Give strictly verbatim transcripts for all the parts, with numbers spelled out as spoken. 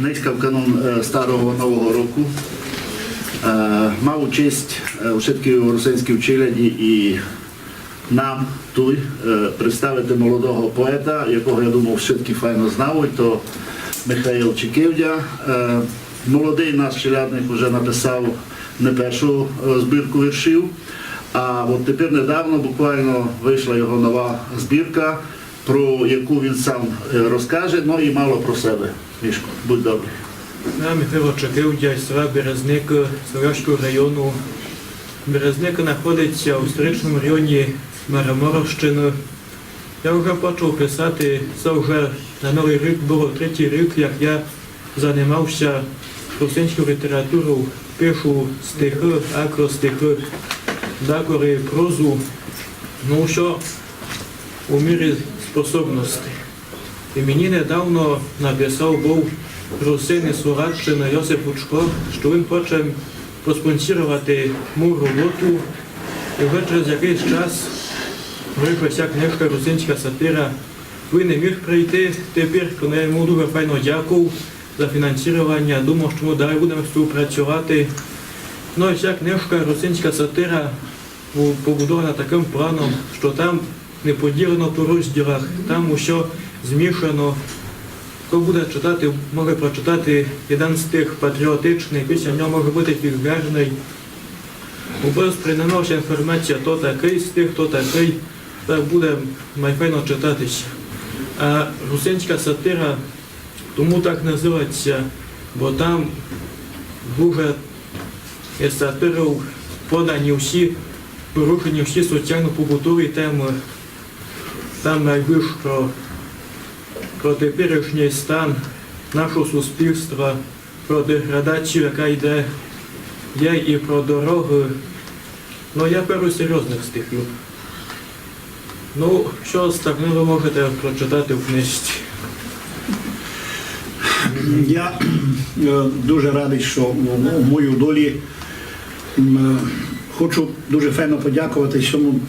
Нынька в канун, е, Старого Нового року, е, мав честь, е, у вшыткій русинській челяди і нам туй, е, представити молодого поета, якого, я думав, вшыткі файно знавуть, то Михаил Чикивдя. Е, молодый наш челядник уже написав не першу, е, збірку віршів, а от тепер недавно буквално вышла його нова збірка, про яку він сам, е, розкаже, ну і мало про себе. Мішко, будь добрый. Я Михайло Чикивдя, з села Березник, Свалявського району. Березник находить ся у історичному районі Мараморощины. Я вже почав писати, це вже на Новый рік было третій рік, як я занимав ся русинською літературою, пишу стихы, акростихы, даколи прозу, ну, што у мірі способностей. І мені недавно написав быв русин із Словаччины Йосип Учко, што він хоче проспонсіровати мою роботу. І вже через якыйсь час вышла ся книжка «Русинська сатира». Він не міг прийти тепер, но я йому дуже файно дякую за фінансірованя. Думав, што мы далі будеме співпрацьовати. Ну і ся книжка «Русинська сатира» бу-, побудована такым планом, што там не поділено по розділах, там усьо змішано. Хто буде читати, може прочитати єден стих патріотичный, після нього може быти фіґлярный. Убы сприймала ся інформація, то такый стих, то такый, так буде май файно читати ся. А «Русинська сатира» тому так называть ся, бо там дуже із сатиров подані всі, порушені всі соціално-побутові темы. Там найбільш про, про теперішній стан нашого суспільства, про деградацію, яка йде, є, і про дорогы. Ну, я пару серйозных стихів. Ну, што остальне вы можете прочитати в книжці. Я, е, дуже радый, што в, в моїй долі, м, е, хочу дуже файно подяковати сьому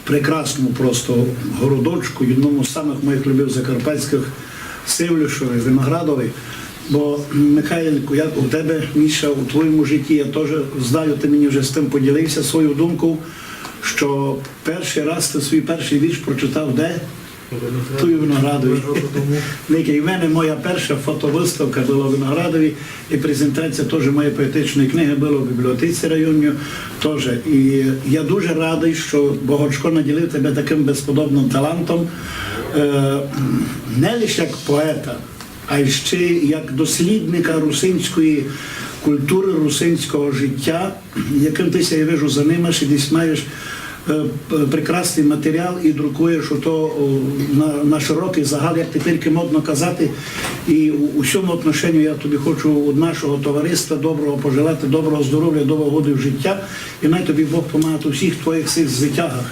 прекрасному просто городочку, одному з самых моїх любих закарпатськых, Севлюшови, Виноградови. Бо, м, Михайлику, як у тебе, Міша, у твоєму житті, я тоже знаю, ты мені вже з тым поділив ся свою думку, што першый раз ты свій першый вірш прочитав де? Туй у Виноградові. Два роки тому. Ника, і в мене моя перша фотовыставка была у Виноградові, і презентація тоже моєї поетичної книгы была у бібліотеці районній тоже. І я дуже радый, што Бог Учко наділив тебе такым безподобным талантом, е, не лише як поета, а ще як дослідника русинської культуры, русинського життя, якым ты ся, я вижу, занимаєш і десь маєш, е, п-, прекрасный матеріал і друкуєш ото, о, на, на широкый загал, як теперь модно казати. І у, у сьому отношенню я тобі хочу від нашого товариства доброго пожелати, доброго здоровя, довгого году життя. І най тобі Бог помагати у всіх твоїх сих звитягах,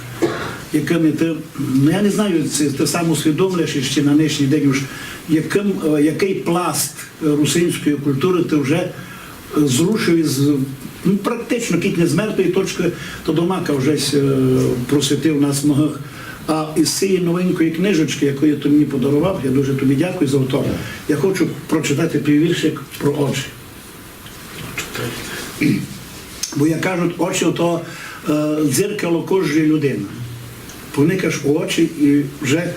якыми ты, ну, я не знаю, ци ты сам усвідомлюєш іщи на нынішній день уж, якым, е, якый пласт русинської культуры ты вже, е, зрушив із, ну, практично, кідь не з мертвої точкы, то домака вже с-, е, просвітив нас многых. А із цієї новенької книжечкы, яку ты мені подарував, я дуже тобі дякую за то. Я хочу прочитати піввіршик про очі. Бо, як кажуть, очі то, е, дзеркало кожної людины. Поникаш у очі і вже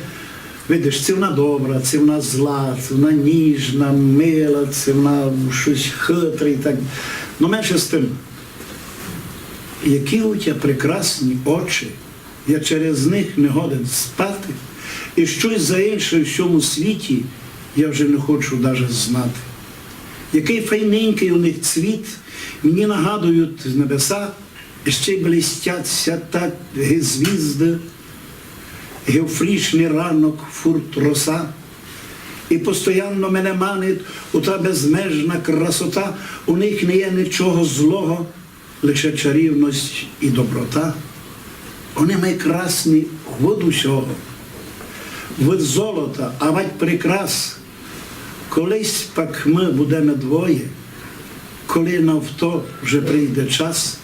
видиш, ци вона добра, ци вона зла, ци вона ніжна, мила, ци вона штось хитра і так. Но менше з тым. Які у тя прекрасні очі, я через них не годен спати, і штось за інше в сьому світі я вже не хочу даже знати. Якый файненькый у них цвіт, мені нагадують небеса, і ще блистять ся так ги звізды, ги в фрішний ранок фурт роса. І постоянно мене манить у та безмежна красота, у них не є нічого злого, лише чарівность і доброта. Они май красні від усього, від золота, авадь прикрас. Колись пак мы будеме двоє, коли на то вже прийде час,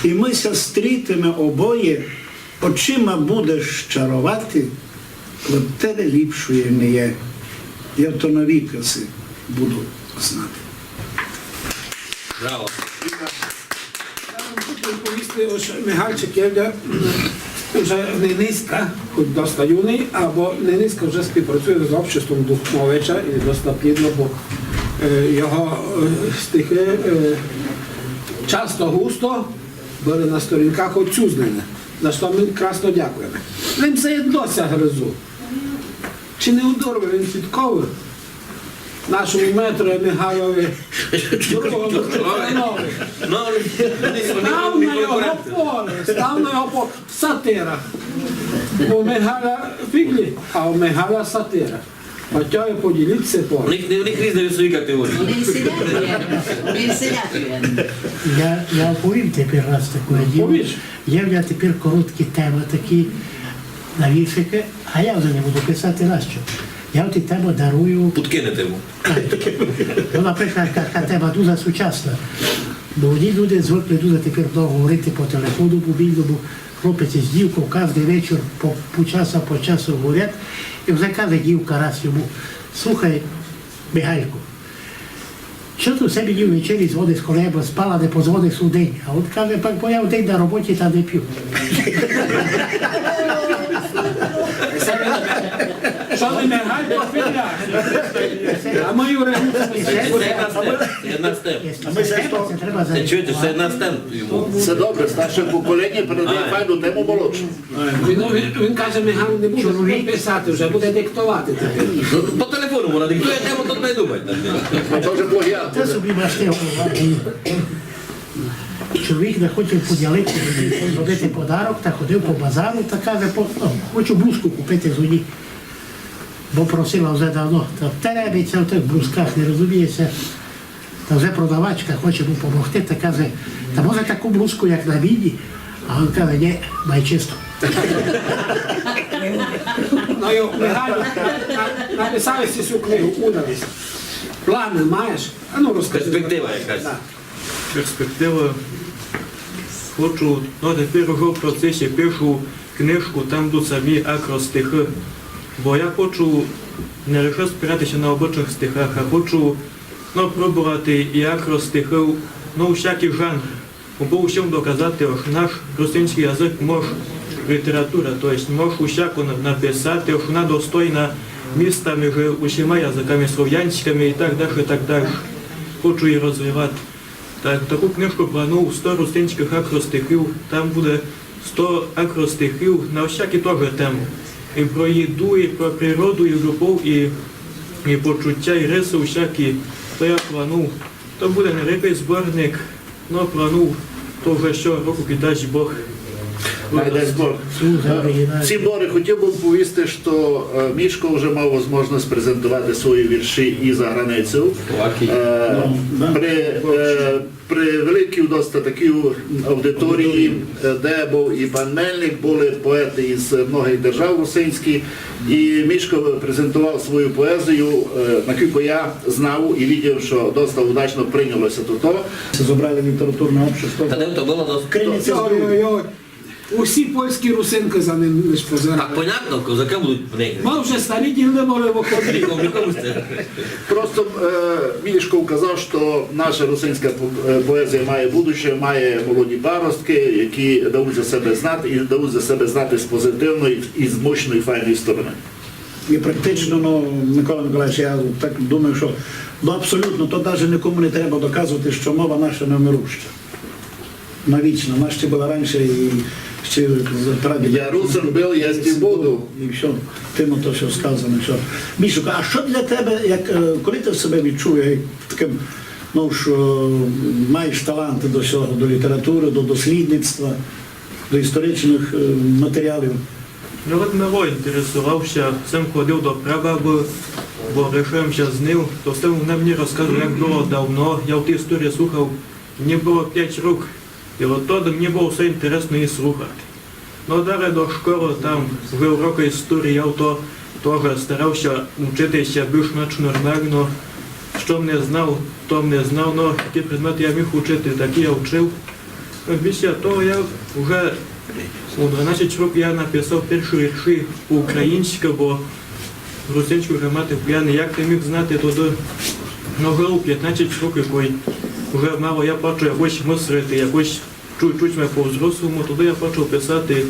і мы ся стрітиме обоє, очима будеш чаровати, від тебе ліпшої не є. Я то навіка си буду знати. Браво. Я вам хочу повісти, ож Михальчик Євля, м, уже не низько, хоч доста юный, або не низько вже співпрацює з обществом Духновича і доста плідно, бо, е, його, е, стихи, е, часто густо были на сторінках отцюзнены, за што мы красно дякуєме. Лем заєдно ся гризу. Чи не удорве він підковы нашому метру Михайлови другому Степанови? Став на його поле, став на його поле. Сатира. У Михайла фіґлі, а у Михайла сатира. Хотя й поділіть ся поле. У них, у них різні вісові категорії. Один селяк, один селяк. Я, я оповім тепер раз таке діло. Повіш. Є в мене тепер короткі темы такі на віршикы, а я вже не буду писати, нащо. Я ті темы дарую. Подкинете йому. Ну, наприклад, така тема дуже сучасна. Молоді люди звикли дуже тепер много говорити по телефону мобільному. Хлопець із дівкою кожен вечір по, по часу, по часу говорять. І вже каже дівка раз йому: «Слухай, Михайлку, што ты все мені ввечері дзвониш, коли я спала, не подзвониш у день?» А він каже: «Пак бо я в день на роботі та не пю». Што не Михайло, а мы Юрій. Це, це наш темп. Це наш темп. А ми це що? Це, чуєте, це наш темп йому. Це добре, старше покоління передає файну тему молодшому. Він, він, він каже, Михайло не буде писати вже, буде диктовати тепер. Ну, по телефону вона диктує, тему тут не думать. Ну, то вже плагіат. Це собі важке. Чоловік не хотів поділитися, зробити подарок, та ходив по базару, та каже: «По-, ну, хочу блузку купити з одній». Бо просила вже давно, та теребить ся в тых блузках, не розуміє ся. Та вже продавачка хоче му помогти, та каже: «Та може таку блузку, як на мені?» А він каже: «Ні, май чисту». Ну, йо, Михайло, на-, на-, написав єси сю книгу, удав єси. Планы маєш? А ну, розкажи. Перспектива якась. Да. Перспектива. Хочу, ну, тепер уже в процесі пишу книжку, там будуть самі акростихи. Бо я хочу не лише спирати ся на обычных стихах, а хочу, ну, пробовати і акростихи, ну, всякі жанры. Бо всім доказати, ож наш русинськый язык мож література, то єсть мож усяко на-, написати, ож она достойна міста між усіма языками, словянськыми і так дальше, і так дальше. Хочу її розвивати. Так, таку книжку планую, сто русинськых акростихів, там буде сто акростихів на всякі тоже темы. І про їду, і про природу, і любов, і, і почуття, і рисы всякі. То я планую. То буде невеликый зборник, но планую, то вже сього року, кідь дасть Бог. Най дасть Бог. Слухай, е, Геннадій. Ці Бори, хотів бы повісти, што, е, Мішко вже мав возможность презентовати свої вірші і за границею. Е, при, е, при великій доста такій аудиторії, е, де быв і пан Мельник, были поеты із многых держав русинськых, і Мішко презентовав свою поезію, е, накілько я знав і видів, што доста удачно прийняло ся тото. Зобрали літературне общество. Та де то было дос-, Криниця. Йой, йой, йой. Усі польські русинкы за ним лиш позирали. Так понятно, козакы будуть в них. Мы вже старі діли, може, выходити. Віком, віком сте. Просто, е, Мішко вказав, што наша русинська по-, е, поезія має будуще, має молоді паросткы, які дадуть за себе знати і дадуть за себе знати з позитивної і з мощної, файної стороны. І практично, ну, Микола Миколайович, я так думаю, што, ну, абсолютно, то даже нікому не треба доказовати, што мова наша не вмируща. Навічно. Она ще была раніше і ще з прадідів. Я русин был, єсть і буду. І всьо, тим то, што сказано, што. Мішука, а што для тебе, як, е, коли ты себе відчув, е, такым, ну, што, е, маєш талант до сього, до літературы, до дослідництва, до історичных, е, матеріалів? Я от мало інтересовав ся, сам ходив до прабабы, бо решив ся з нив, то все вона мені розказує, як было давно, я в тій історії слухав, мені было пять років, і от тоды мені было все інтересно її слухати. Но далі до школы, там вже урокы історії, я то тоже старав ся учити ся більш-менш нормално. Што м не знав, то м не знав, но які предметы я міг учити, такі я вчив. Після того я вже у дванадцять років я написав перші вірші по-українськы, бо русинську граматику я ніяк не міг знати тоды. Ну, вже у пятнадцять років, коли вже мало я почав якось мислити, якось чу-, чуть ме по-взрослому, тогды я почав писати,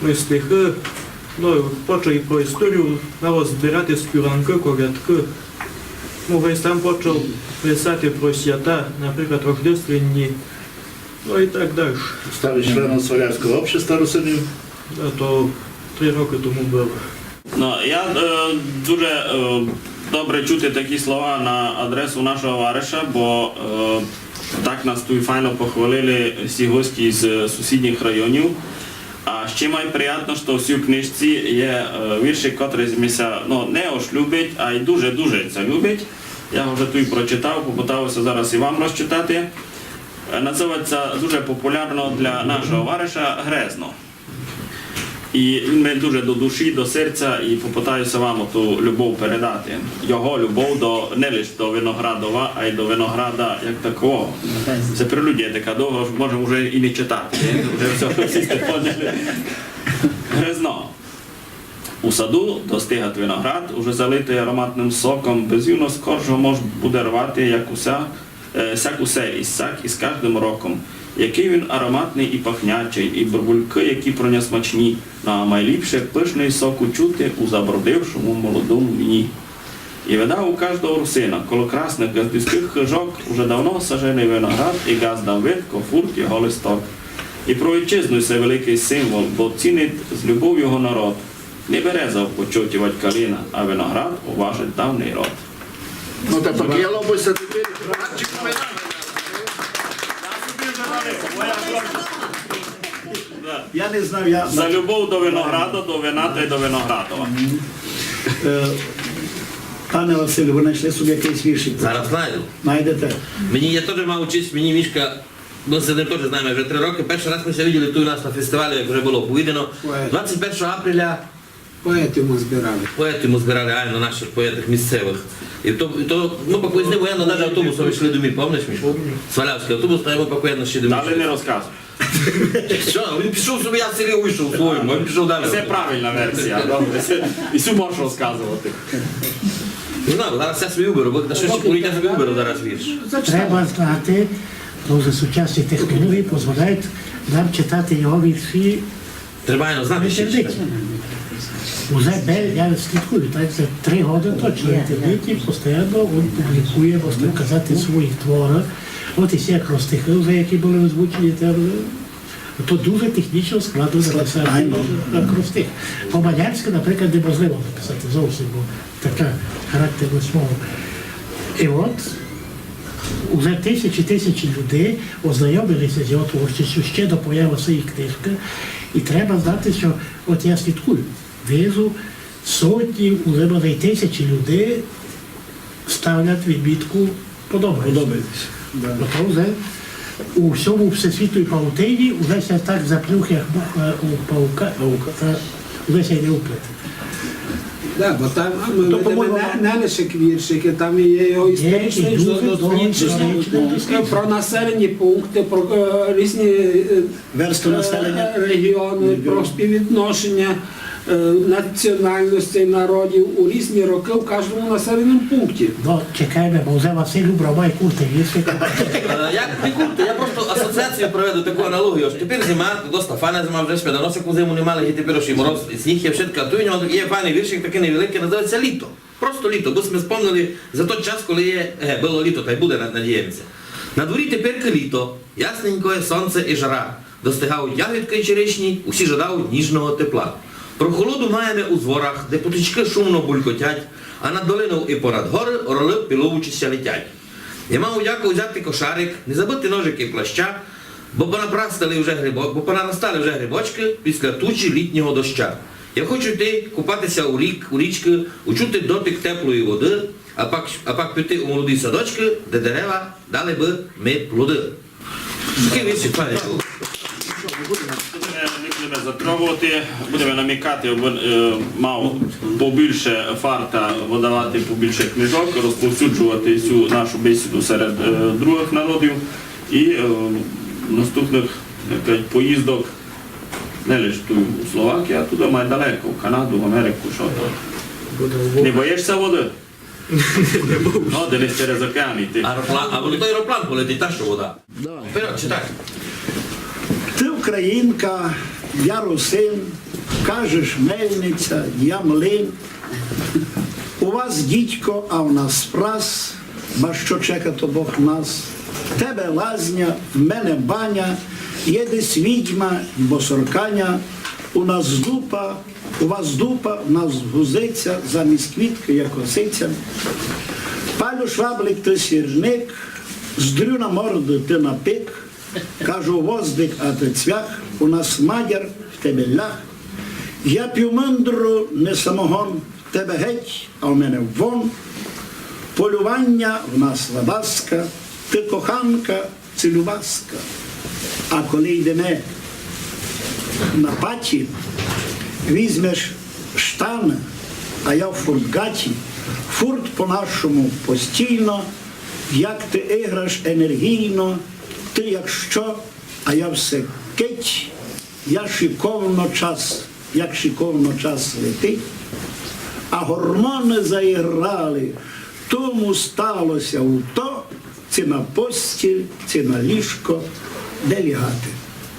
ну, стихы, ну, почав і про історію, мало збирати співанкы, колядкы. Ну, вже сам почав писати про свята, наприклад, рождественні, ну, і так далі. Стали членом Свалявського общества русинів. Да, то три рокы тому было. Ну, я, е, дуже, е, добре чути такі слова на адресу нашого вариша, бо, е, так нас туй файно похвалили всі гості з сусідніх районів. А ще май приятно, што в сій книжці є, е, віршик, котрый ми ся, ну, не ож любить, а й дуже-дуже ся любить. Я го вже туй прочитав, попытав ся зараз і вам розчитати. Е, называть ся дуже популярно для нашого вариша Грезно. І він ми дуже до душі, до серця, і попытаю ся вам оту любов передати. Його любов до, не лиш до Виноградова, а й до винограда як такого. Се прелюдія така довга, што можем уже і не читати. Вже всьо, всі сьте поняли. Грезно. У саду достигат виноград, уже залитый ароматным соком, безумно скоро го мож буде рвати, як уся Е, сяк усе і сяк із каждым роком. Якый він ароматный і пахнячый, і бурбулькы, які про нього смачні, ну а майліпше пышный сок учути у забродившому молодому вині. І видав у каждого русина, коло красных ґаздівськых хыжок уже давно саженый виноград, і ґаздам видко фурт його листок. І про вітчизну се великый символ, бо цінить з любов його народ. Не береза в почоті вать калина, а виноград уважить давній род. Ну, та покаяло бы ся тепер. Я не знав, я... За любов до винограда, до вина та й до Виноградова. Е, пане Василю, вы знайшли собі якыйсь віршик? Зараз знайду. Знайдете? Мені, я тоже мав честь, мені Мішка Мы з ним тоже знаєме вже три рокы. Першый раз мы ся виділи туй у нас на фестивалі, як вже было повідано. Поет. Двадцять першого апреля. Поетів мы збирали. Поетів мы збирали, айно, нашых поетів місцевых. І то, і то, мы пак з ним воєнно даже автобусом йшли домі, помниш, Мішко? Помню. Свалявськый автобус, та мы пак воєнно йшли домі. Далі не розказуй. Што? Він пішов собі, я собі вышов у своєму, а він пішов далі. Се правильна версія, добре. Се, і сю можеш розказовати. Не знаю, зараз я собі выберу, бо на што ще я собі выберу зараз вірш. Треба знати, бо вже сучасні технології дозволяють нам читати його вірші. Треба, айно, знати, што читати. Уже бе-, я слідкую, так, за три годы точно в інтернеті постійно він публікує, можна казати, свої творы. От і всі акростихы вже, які были озвучені, то, то дуже технічно складно написати акростих. По-мадярськы, наприклад, неможливо написати зовсім, бо така характерна мова. І от уже тисячі, тисячі людей ознайомили ся з його творчістю ще до появы цієї книжкы. І треба знати, што от я слідкую, вижу, сотні, уже може й тисячі людей ставлять відмітку подобається. Подобається, да. Бо то вже у всьому всесвітній павутині уже ся так заплюх, як муха у павука, та уже ся й не уплете. Да, бо там, а, мы видиме не, не лише віршикы, там є його історичный дослідження, про населені пункты, про, е, різні, е, верствы населення, регіоны, про співвідношення, е, національностей, народів у різні рокы в каждому населеному пункті. Ну, чекайме, бо вже Василь убрав май куртый віршик. Е, я не куртый, я просто асоціацію проведу, таку аналогію. Ож тепер зима, доста файна зима, вже сьме давно сяку зиму не мали, і тепер ож і мороз, і сніг є, вшытко. А туй у нього є файный віршик, такый невеликый, называть ся Літо. Просто літо, бо сьме спомнили за тот час, коли є, е, было літо, тай буде, на-, надієме ся. На дворі теперькы літо, ясненькоє сонце і жара. Достигають ягідкы й черешні, усі жадають ніжного тепла. Прохолоду маєме у зворах, де потічкы шумно булькотять, а над долинов і понад горы орлы, пилуючи ся, летять. Я мав удяку взяти кошарик, не забыти ножик і плаща, бо понапрастали вже грибо-, бо понаростали вже грибочкы після тучі літнього доща. Я хочу йти купати ся у рік-, у річкы, учути дотик теплої воды, а пак, а пак піти у молоді садочкы, де дерева дали бы ми плоды. Такый віршик, пане. Будеме, не будеме затримовати, будеме намікати, абы, е, мав побільше фарта выдавати побільше книжок, розповсюджовати сю нашу бесіду серед, е, другых народів. І, е, наступных, як кажуть, поїздок не лиш туй у Словакії, а туды май далеко, в Канаду, в Америку, што то. Не боїш ся воды? Ну, дивись через океан йти. Аероплан, а воно то аероплан полетить, та што вода? Вперед, читай. Ты українка, я русин, кажеш мельниця, я млин. У вас дідько, а в нас фрас, ба што чекать обох нас? В тебе лазня, в мене баня, є десь відьма й босорканя, у нас дупа, у вас дупа, в нас гузиця, замість квітки, як косиця. Палю шваблик, ты сірник, здрю на морду, ты на пик, кажу воздух, а ты цвях, у нас мадяр, в тебе лях. Я п'ю мундру, не самогон, в тебе геть, а в мене вон. Полювання в нас лабаска, ты коханка, ци любаска. А коли йдеме на паті, візьмеш штаны, а я в фуртгаті, фурт по-нашому постійно, як ты іграш енергійно, ты як што, а я все кить, я шиковно час, як шиковно час летить, а гормоны заіграли, тому стало ся у то, ци на постіль, ци на ліжко, де лягати?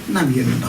На вірно.